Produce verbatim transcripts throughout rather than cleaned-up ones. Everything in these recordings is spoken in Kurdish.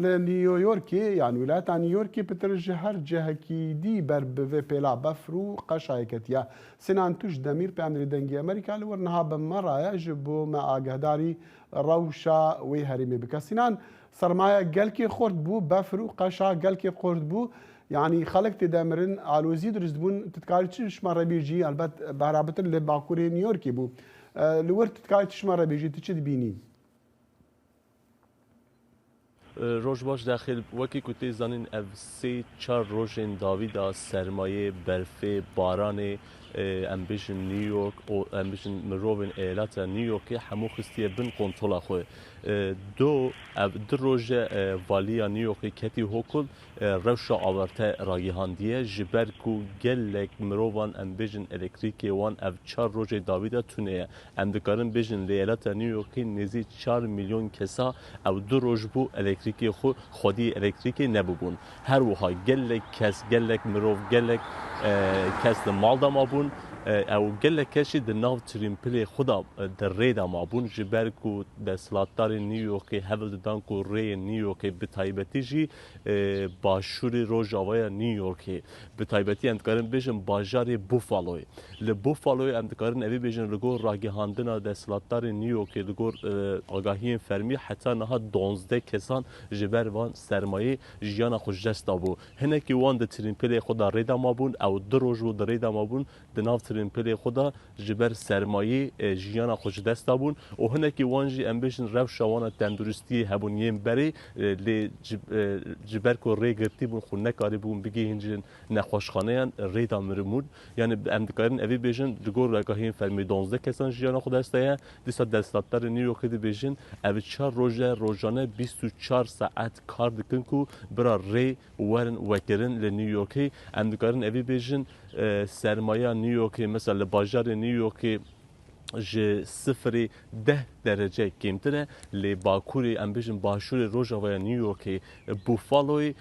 New Yorkê yan wîlayeta New Yorkê pitir ji her cihekî dî ber bi vê pêla befr û qeşayê ketiye. Sinan, tu ji Demîr peyamnêrê Dengê Amerîka li wir niha bi me re ye ji bo me agahdarî rewşa wê herêmê bike. Sinan, sermaya gelkê xurt bû, befr û qeşa gelkê xurt bû. Yanî xelk tê de mirin, alozî dirust bûn. Tu dikarî çi ji me re bêjî? Elbet bera bitir li bakurê New Yorkê bû. E, li wir tu dikarî çi ji me re bêjî? Tu çi dibînî? Roj baş Dexil, wekî ku tê zanîn ev sê çar rojên dawî de sermayê, berfê, baranê, em bêjin New York û em bêjin mirovên eyaleta New Yorkê hemû xistiye bin kontrola xwe. Do ev du roje valiya New Yorkê ketî hokul, rewşa awarte ragihandiye, ji ber ku gelek mirovan em bêjin elektrîkê wan ev çar rojê dawî de tune ye. Em dikarin bêjin li eyaleta New Yorkê nêzî çar milyon kesa ew du roj bû elektrîkê xwe, xwediyê elektrîkê nebûbûn. Her wiha gelek kes, gelek mirov, gelek kes li mal de mabûn. Ew gelek kes jî di nav trîmpilê xwe de, di rê de mabûn, ji ber ku desthilatdarên New Yorkê hewl didan ku rêyên New Yorkê, bi taybetî jî başûrê rojavaya New Yorkê, bi taybetî em dikarin bêjin bajarê Buffaloyê. Li Buffaloyê em dikarin evî bêjin, li gor ragihandina desthilatdarên New Yorkê, li gor agahiyên fermî, heta niha duwazdeh kesan ji ber van sermayê jiyana xwe ji dest dabû. Hinekî wan di trîmpilê xwe de rê de mabûn, ew du roj bû di rê de mabûn, di nav trîmpilê xwe de ji ber sermayê jiyana xwe ji dest dabûn û hinekî wan jî em bêjin rewşa wan a tenduristiyê hebûn yên berê, lê ji ber ku rê girtî bûn, xwe nekarîbûn bigihîncin nexweşxaneyan, rê de miribûn. Yanî em dikarin evî bêjin, li gor agahiyên fermî duwazdeh kesan jiyana xwe dest daye. Dîsa desthilatdarên New Yorkê dibêjin, ev çar roj e, rojane bîst û çar saet kar dikin ku bira rê werin vekirin li New Yorkê. Em dikarin evî bêjin, sermaya New Yorkê, mesela li bajarê New Yorkê ji sifirê deh derece kêmtir e, lê bakurê, em bêjin başûrê rojavaya New Yorkê, Buffaloyê,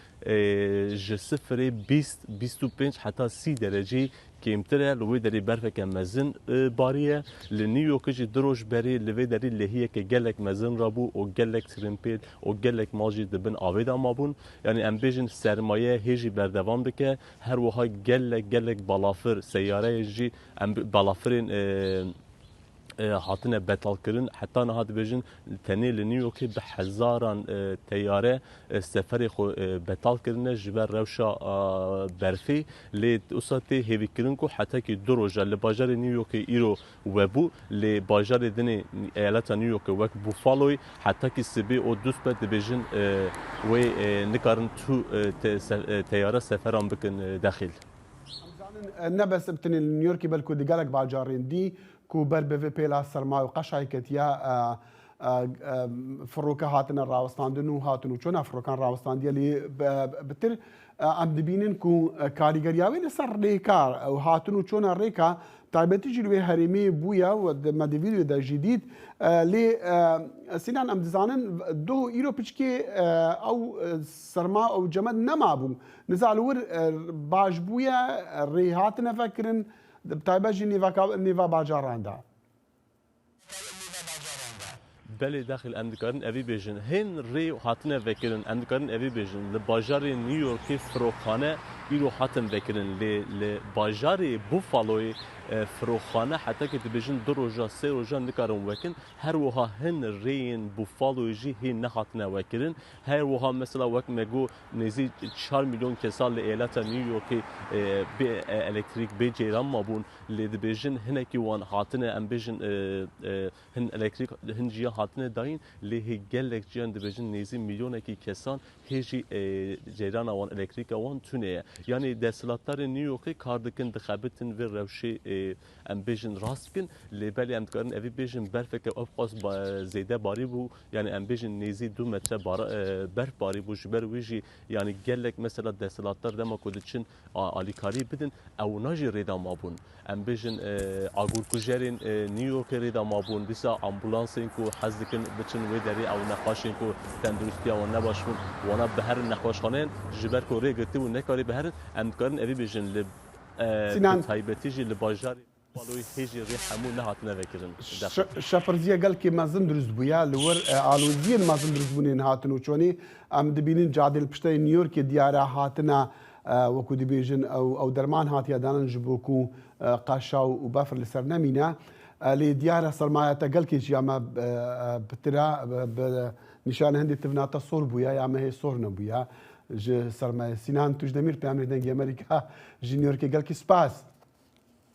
ji sifirê bîst, bîst û pênc heta sî dereceyî kêmtir e. Li wê derê berfeke mezin bariye. Li New Yorkê jî du roj berê li vê derê lehiyeke gelek mezin rabû û gelek trîmpêl û gelek mal jî di bin avê de mabûn. Yanî em bêjin sermaye hê jî berdewam dike. Her wiha gelek gelek balafir, seyareyên jî, em balafirên hatine betalkirin. Heta niha dibêjin tenê li New Yorkê bi hezaran teyare seferê xwe betal kirine ji ber rewşa berfê. Lê wisa tê hêvîkirin ku hetekî du roja li bajarê New Yorkê îro webû, lê bajarê dinê eyaleta New Yorkê wek Buffaloyê hetekî sibê û duspe dibêjin wê nikarin tu teyare seferan bikin dexîl. Ne bes bi tenê li New Yorkê, belku di gelek bajarên dî ku ber bi vê pêla serma û qeşayê ketiye, firoke hatine rawestandin û hatin û çona firokan rawestandiye, lê bi tir em dibînin ku karîgeriya wê li ser rêka û hatin û çona rêka taybetî jî li wê herêmê bûye û me di vîdyoyê de jî dît. Lê Sinan, em dizanin doh îro piçkê ew serma û cemed nemabû. Niza li wir baş bûye, rê hatine vekirin, bi taybet jî nêvaka, nêva bajaran de. Belê dexil em dikarin evî bêjin. Hên rê hatine vekirin, em dikarin evî bêjin. Li bajarê New Yorkê firoxane îro hatin vekirin. Lê li bajarê Buffaloyê firoxane hetekê dibêjin du roja, sê roja nikarin wekin. Her wiha hin rêyên Buffaloyê jî hê nehatine wekirin. Her wiha mesela wek me got nêzî çar milyon kesa li eyaleta New Yorkê bê elektrîk, bê ceyran mabûn. Lê dibêjin hinekî wan hatine, em bêjin hin elektrîk, hin ciya hatine dayîn. Lê hê gelek ciyan dibêjin nêzî milyonekî kesan hê jî ceyrana wan, elektrîka wan tune ye. Yanî desthilatdarên New Yorkê kar dikin, dixebitin vê rewşê, em bêjin rast bikin. Lê belê em dikarin evî bêjin berfeke ew qas zêde barî bû. Yanî em bêjin nêzî du metre berf barî bû. Ji ber wî jî yanî gelek mesela desthilatdar dema ku diçin alîkarî bidin, ewna jî rê de mabûn. Em bêjin agurkujerên New Yorkê rê de mabûn. Dîsa ambulansên ku hez dikin biçin wê derê, ew nexweşên ku tenduristiya wan ne baş bûn, wana biherin nexweşxaneyan, ji ber ku rê girtibûn nekarî biherin. Em dikarin evî bêjin li Sinan, bi taybetî jî li bajarê Baloyî hêjî rê hemû nehatine vekirin. Şe- Şepirziye gelkê mezin dirust bûye. Li wir e, aloziyên mezin dirust bûnên hatin û çonî em dibînin cadên pişteyê New Yorkê diyare hatine, e, wekû dibêjin ew, ew derman hatiye danin ji bo ku e, qeşaw û befir li ser nemîne. E, lê diyare sermayeta gelkê jî ya me e, e, pitira bi, bi nîşane hindê tivnata sor bûye ya me hê sor nebûye. Ji sermaye Sînan Tûjdemîr peyamê Dengê Amerîka ji New Yorkê gelkî spas.